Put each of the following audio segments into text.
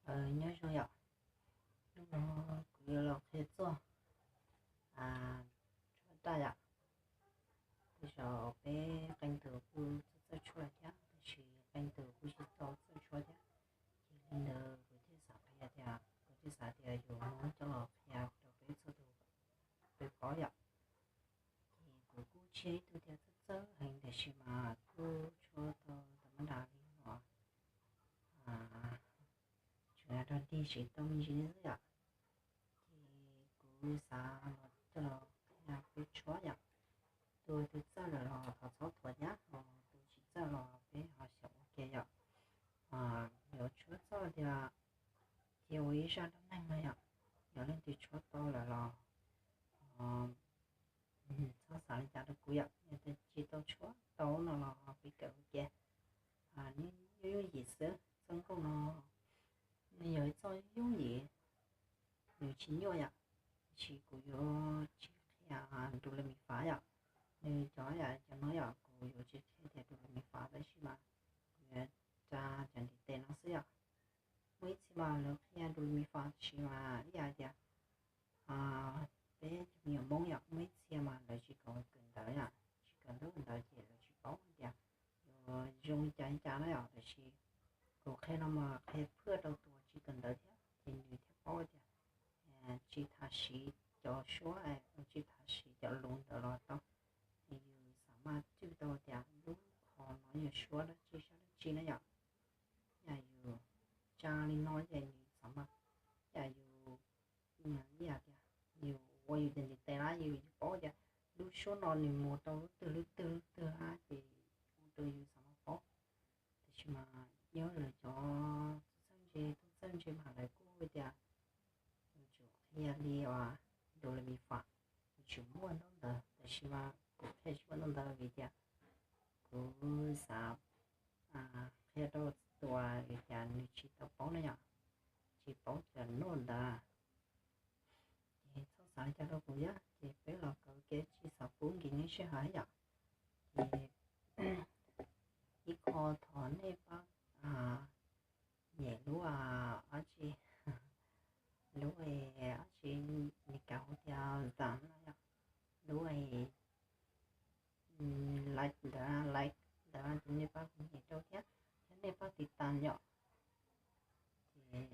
Nyob zoo yom, hnub no kuv yuav los qhia txog tshuab daj yom. Tej zaum peb qee tus kuj txawj txawj tshuab thiab, tab sis qee tus kuj tsis tau txawj tshuab thiab. Ces li ntawd kuv thiaj xav qhia tias, kuv thiaj xav tias yuav muab coj los qhia rau peb txhua tus, peb paub yom. Ces kuv kuj tsis yog ib tug tias txawj txawj heev, tiam sis mas kuj tshuab tau tau mab dam li no, tsuas yog rau dig tsis tau me ntsis xwb yom. Ces kuv xav los coj los qhia peb tshuab yom. Tus twg txawj lawm los thov txhob thuam thiab, ho tus tsis txawj los peb ho xyaum ua ke yom. Yuav tshuab txog tias, ces ua ib zaj dab neeg no yom, yog leej twg tshuab tau lawm los txhob xav li cas rau kuv yom. Yog tias tsis tau tshuab tau no los peb kawm ua ke. Nws yooj yooj yim xwb, txoj nkauj no nws yog ib txoj yooj yim, nws tsis nyuaj yom. Tab sis kuv yuav tsis qhia do re mi fa yom. Nws cov yam cov no yom, kuv yuav tsis qhia tias do re mi fa, tab sis mas kuv yuav tsa cov ntiv tes no xwb yom. Muaj ib txhia mas lawv qhia do re mi fa, tab sis mas ib yam tias peb cov me nyuam Hmoob yom, muaj ib txhia mas lawv tsis kawm ntawv yom, tsis kawm ntaub ntawv ces lawv tsis paub tias yuav zoo li cas li cas na yom. Tab sis kuv qhia no mas qhia phwj rau tus tsis kawm ntawv thiab, ces nws thiaj paub tias tsis tas siv cov suab, tsis tas siv cov lus ntawd los tau. Ces yus xav mas cwj tau tias lub qhov no yog suab dab tsi sab dab tsi na yom. Yam yus tsa li no ces nws xav mas, yam yus, ib yam tias yus ua yus cov ntiv tes na, yus yeej paub tias lub suab no nws mus rau lub twg lub twg lub twg na, ces ua rau yus xav mas paub. Tiam sis mas nyob lawv cov txawj ntse, tub txawj ntse mas lawv kuj tias yus tsum qhia li do re mi fa, yus tsum muaj ntaub ntawv. Tab sis mas kuv qhia tsis muaj ntaub ntawv vim tias kuv xav qhia rau tus uas tias nws tsis tau paub na yom, tsis paub cov ntaub ntawv. Ces txhob xav li cas rau kuv thiab, ces peb los kawm ua ke, tsis xav pub nkim nej sij hawm yom. Ces ib qho thov nej pab nyem lub dab tsi, lub dab tsi, li cas hu tias zam no yom, lub like ntawd, like ntawd ces nej pab nyem rau thiab, thiab nej pab tiv tas yom. Ces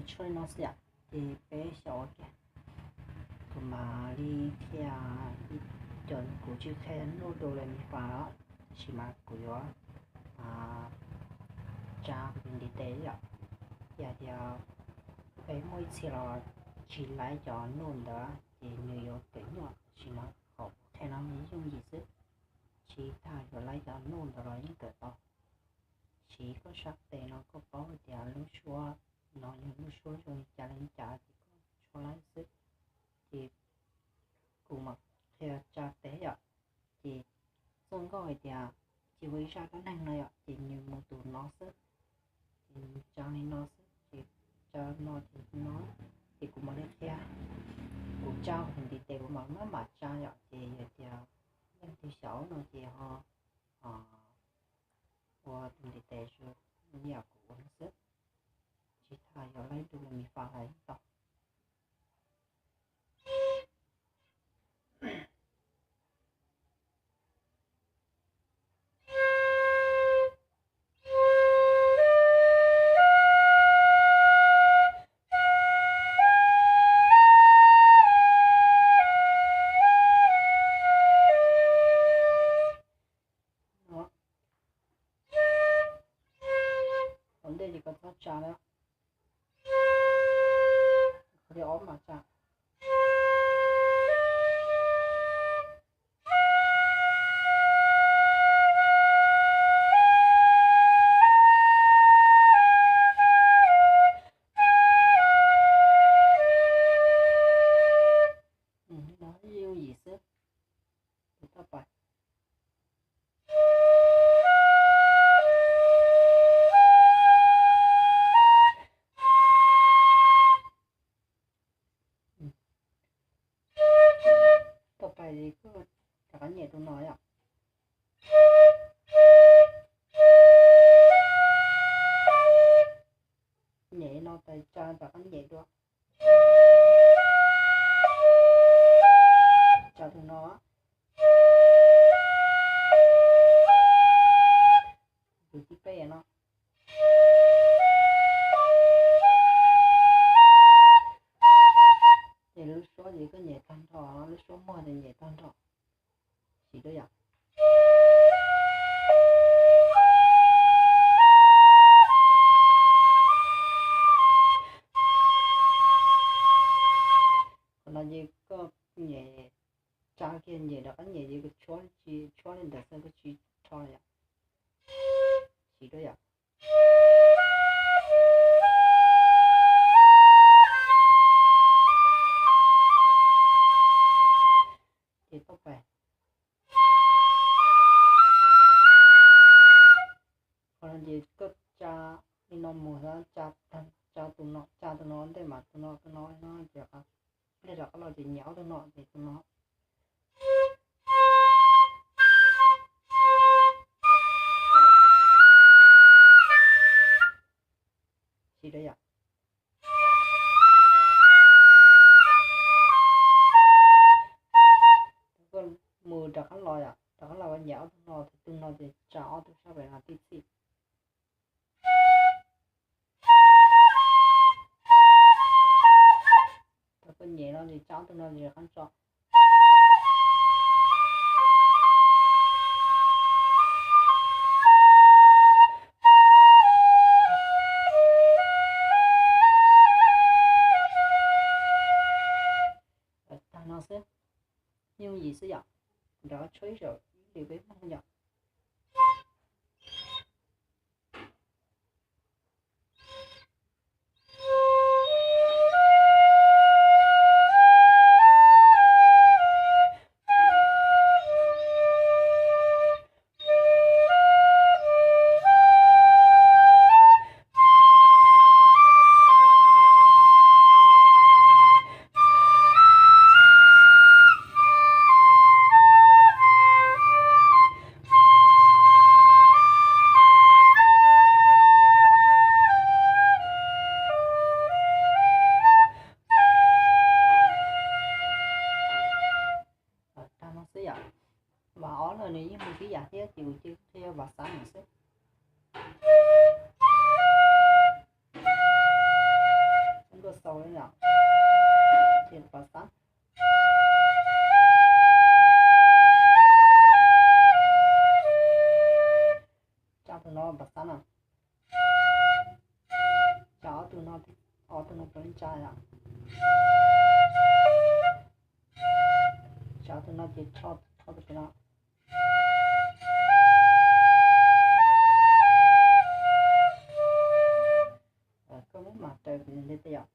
Tshuab li no xwb yom, ces peb xyaum ua ke. Kuv mam li qhia ib co, kuv tsis qhia nub do re mi fa os, tab sis mas kuv yuav tsa kuv tus ntiv tes yom. Yog tias peb muaj ib txhia los tsis laib cov nub ntawd ces nws yuav kawm nyuaj, tab sis mas qhov kuv qhia no nws yooj yim xwb, tsis tas yuav laib cov nub ntawd los yeej kawm tau. Siv koj sab tes no koj paub hais tias lub suab no yog lub suab zoo li cas li cas ces koj tshuab laib xwb. Ces kuv mam tias tsis ua ib zaj dab neeg no yom, ces nws mus tus no xwb, ces nws tsa li no xwb, ces tsa no ces no, ces kuv mam li qhia. Kuv tsa tus ntiv tes kuv mam maj mam tsa yom, ces yog tias leej twg xyaum no ces ho ua tus ntiv tes zoo li kuv ua no xwb, tsis tas yog leej twg los mis fas los yeej tau. Ua ntej ces koj txhob tsa na, qhov thib ob mas tsa. No yooj yim xwb, tus toj pais. Toj pais koj rov qab nyem tus no yom. Nyem no tas tsa rov qab nyem dua. Tsa tus no, tus thib peb no. Ces lub suab ces koj nyem tag nrho, lub suab muag ces nyem tag nrho. Siv dua yom. Qhov no ces koj nyem, tsa kiag nyem rov qab nyem ces koj tshuab, tshuab li ntawd xwb, koj tsis rho yom. Siv dua yom. Ces toj pais. Qhov no ces koj tsa li no mus, tsa tus no, tsa tus no ntej mas tus no, tus no no ces pliag rov qab los ces nyem ob tug no ces tus no. Siv dua yom. Koj mus rov qab los yom, rov qab los nyem ob tug no, tus no ces tsa ob tug sab pem no tib txhij. Thaum koj nyem no ces tsa ob tug no ces rov qab tso. Tag no xwb, yooj yim xwb yom. Rov qab tshuab ib zaug ib lwm peb mloog yom. Tag no xwb yom. Vas ob no nws yeej mus tib yam thiab, ces kuv cia li qhia vas xab no xwb. Ntuj xaus li yom, ces vas xab. Tsa tus no vas xab no. Tsa ob tug no, ob tug no rov qab tsa yom. Tsa tus no ces rho, rho tus no. Koj muab mas raws li ntawd yom.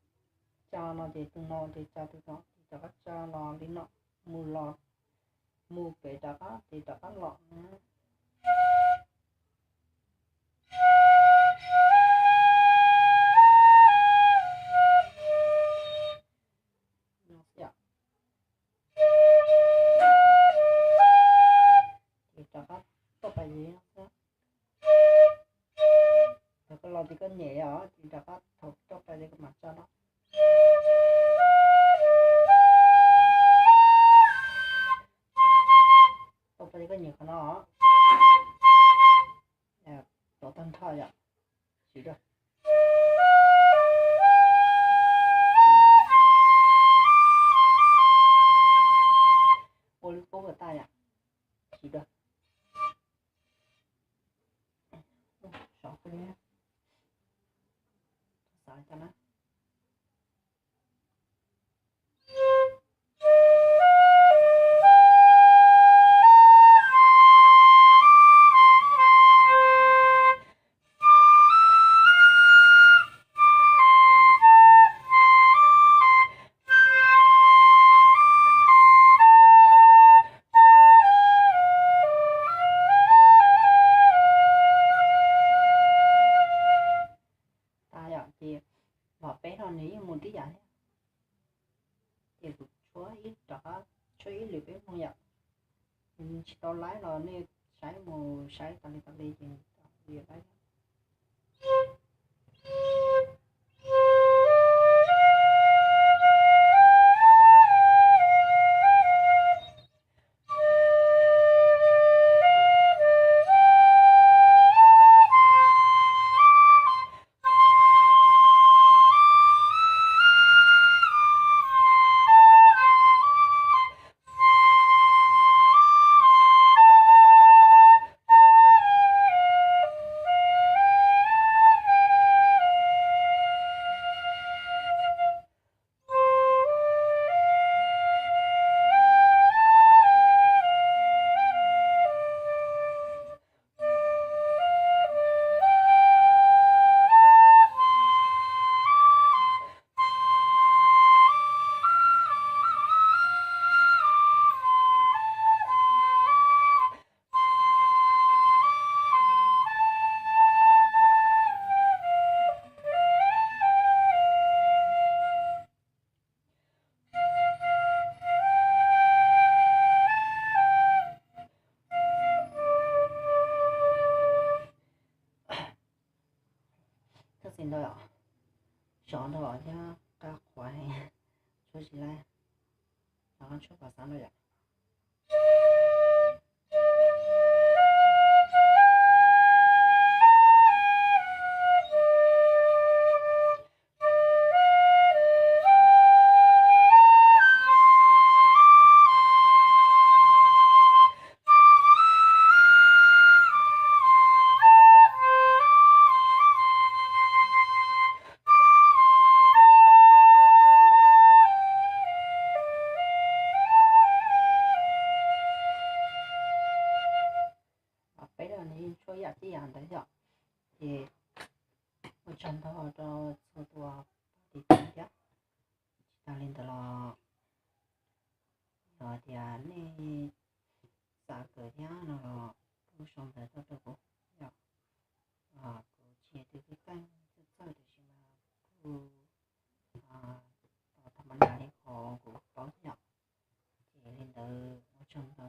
Tsa no ces tus no ces tsa tus no ces rov qab tsa los li no, mus los, mus pem rov qab ces rov qab los. no xwb yom. Ces rov qab tuaj pas zeb no xwb. Thaum koj los ces koj nyem os, ces rov qab thaum tuaj pas zeb koj mam tso no. Tuaj pas zeb koj nyem qhov no os. Tuav tag nrho yom. Siv dua. Ua lub kub kom tag yom. Siv dua. Sov kub li. Xav cov na. Tas yom, ces vos peb no nws yeej mus tib yam thiab. Ces kuv tshuab ib rov qab tshuab ib lwm peb mloog yom. Tsis tau laib los nej saib mus saib tas li tas li ces li laib. Thaj xis ntau, sov ntau thiab qab qhuav heev, tshuab tsis laib, rov qab tshuab kom xav ntau yom. Peb los nws yeej tshuab ib yam tib yam ntawd yom. Ces ua tsaug ntau rau txhua tus pab tiv tas thiab. Tsis tas li ntawd los yog tias nej xav kawm thiab no los kuj sau ntawv tuaj rau kuv yom. Kuv tsis yog tus kwv tij txawj txawj tiam sis mas kuj tau tham ma nas li qhov kuv paub xwb yom. Ces li ntawd ua tsaug ntau